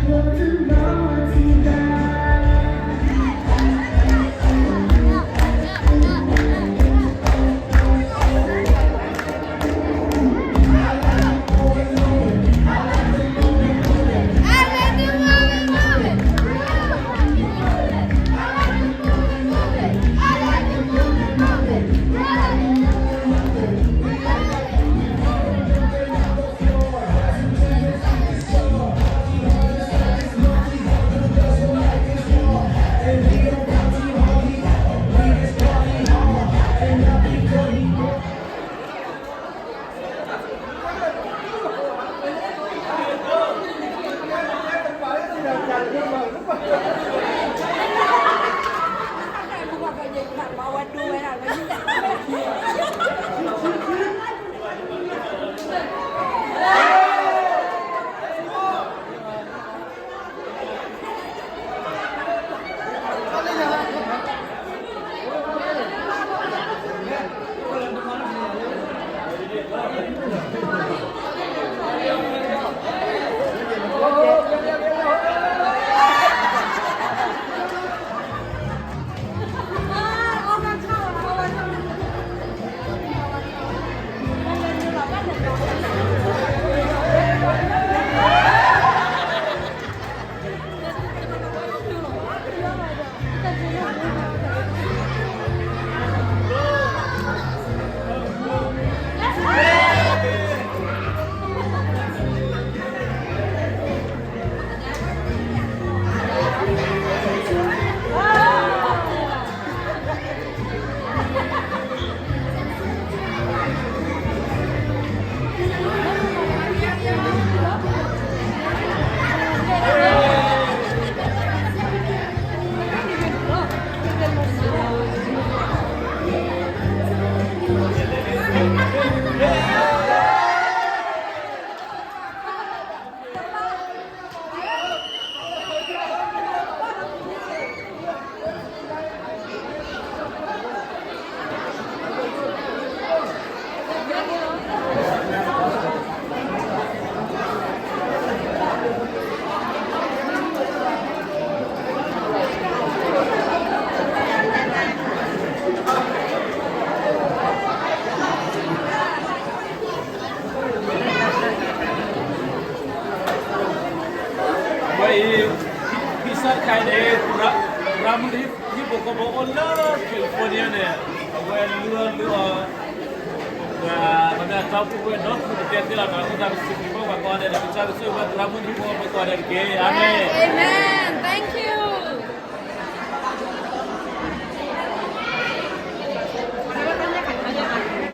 ဝဲအံၤ ဖံစၢ်တခါအံၤန့ၣ် သရၣ်မုၣ်ဟံၣ်ဖိဃီဖိအိၣ်လၢ California န့ၣ် အဝဲလုၢ်အီၣ်လုၢ်အီ ပှၤမ့ၢ်အတၢ်အိၣ်ဖှိၣ်ဝဲဒီး ပကတဲသ့လီၤ တၢ်အိၣ်သး ပစံးဘျုးဘၣ်ပှၤကိးဂၤဒဲး ကစၢ်ယွၤဆိၣ်ဂ့ၤဘၣ်သရၣ်မုၣ်ဟံၣ်ဖိဃီဖိကိးဂၤဒဲးတက့ၢ်. အၤမ့ၣ်. Amen. Thank you.